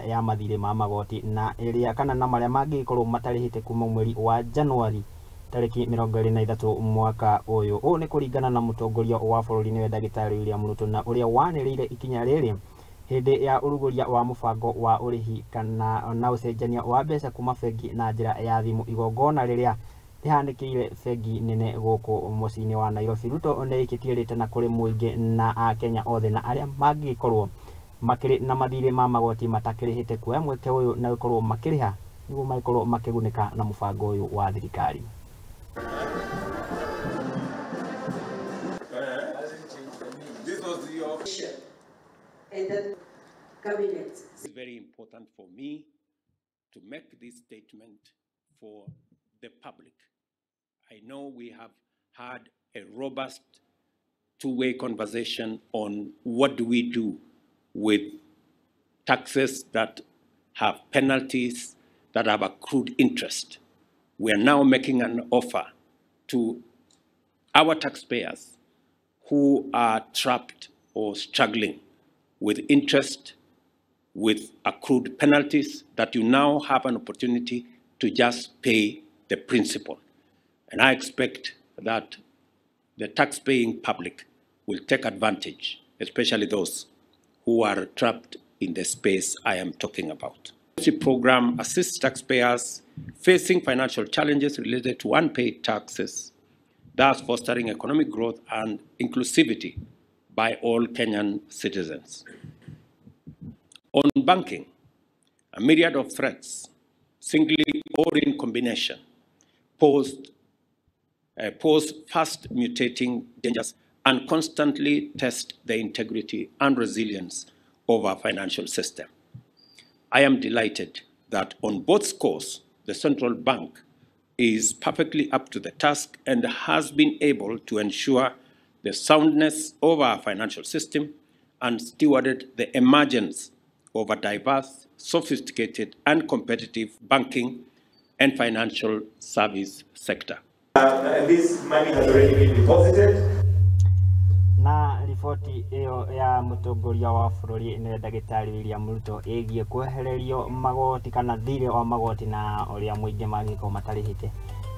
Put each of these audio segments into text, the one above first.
njĩra ya mathirĩ ma magoti na ĩrĩa kana na marĩa mangĩgĩkorwo matarĩhĩte kuma mweri wa Januari tarĩki 23 mwaka ũyũ. Ũũ nĩ kũringana na mũtongoria wa bũrũri nĩwe ndagĩtarĩ William Ruto, na ũrĩa wanĩrĩire ikinya rĩrĩ hĩndĩ ya ũrugũria wa mũbango wa ũrĩhi kana na ũcenjania wa mbeca kuma bengi na njĩra ya thimũ, igongona rĩrĩa rĩhanĩkĩire bengi nene gũkũ mũciĩ-inĩ wa Nairobi. Ruto nĩ aikĩtie rĩtana kũrĩ mũingĩ na akenya othe na arĩa mangĩgĩkorwo makĩrĩ na mathirĩ ma magoti matakĩrĩhĩte kuoya mweke ũyũ na gũkorwo makĩrĩha nĩguo magĩkorwo makĩgunĩka na mũbango ũyũ wa thirikari. This was your And then cabinet. It's very important for me to make this statement for the public. I know we have had a robust two-way conversation on what do we do with taxes that have penalties, that have accrued interest. We are now making an offer to our taxpayers who are trapped or struggling with interest, with accrued penalties, that you now have an opportunity to just pay the principal. And I expect that the tax-paying public will take advantage, especially those who are trapped in the space I am talking about. The program assists taxpayers facing financial challenges related to unpaid taxes, thus fostering economic growth and inclusivity by all Kenyan citizens. On banking, a myriad of threats, singly or in combination, pose fast mutating dangers and constantly test the integrity and resilience of our financial system. I am delighted that on both scores, the central bank is perfectly up to the task and has been able to ensure the soundness of our financial system and stewarded the emergence of a diverse, sophisticated, and competitive banking and financial service sector. And this money has already been deposited. Na riboti ĩyo ya mũtongoria wa bũrũri nĩwe ndagĩtarĩ William Ruto ĩgiĩ kwehererio magoti kana thirĩ wa magoti na ũrĩa mũingĩ mangĩkorwo matarĩhĩte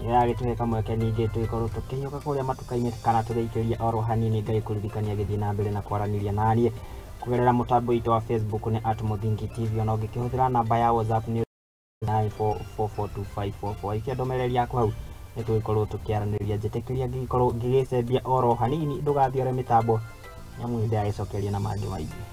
nĩ yagĩtũhe kamweke ningĩ tũgĩkorwo tũkĩhiũka kũrĩa matuka-inĩ kana tũgĩikĩria oro hanini. Ngagĩkũririkania gĩthiĩ na mbere na kwaranĩria naniĩ kũgerera mũtambo witũ wa Facebook nĩ @Muthingi TV, ona ũngĩkĩhũthĩra namba ya WhatsApp nĩ 94442544. Ikia ndũmĩrĩri yaku hau nĩ tũgĩkorwo tũkĩaranĩria. Njĩtĩkĩria ngĩgĩkorwo ngĩgĩcembia oro hanini, ndũgathiore mĩtambo nyamu nĩ ndĩragĩcokeria na mangĩ maingĩ.